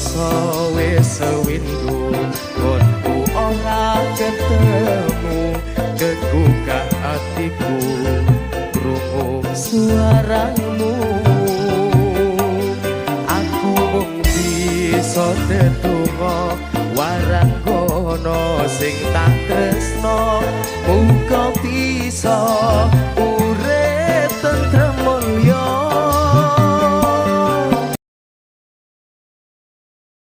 Krasa wis sewindu nggonku ora ketemu, kegugah atiku krungu suaramu. Aku mung bisa tetunggo waranggono sing tak tresno, muga bisa.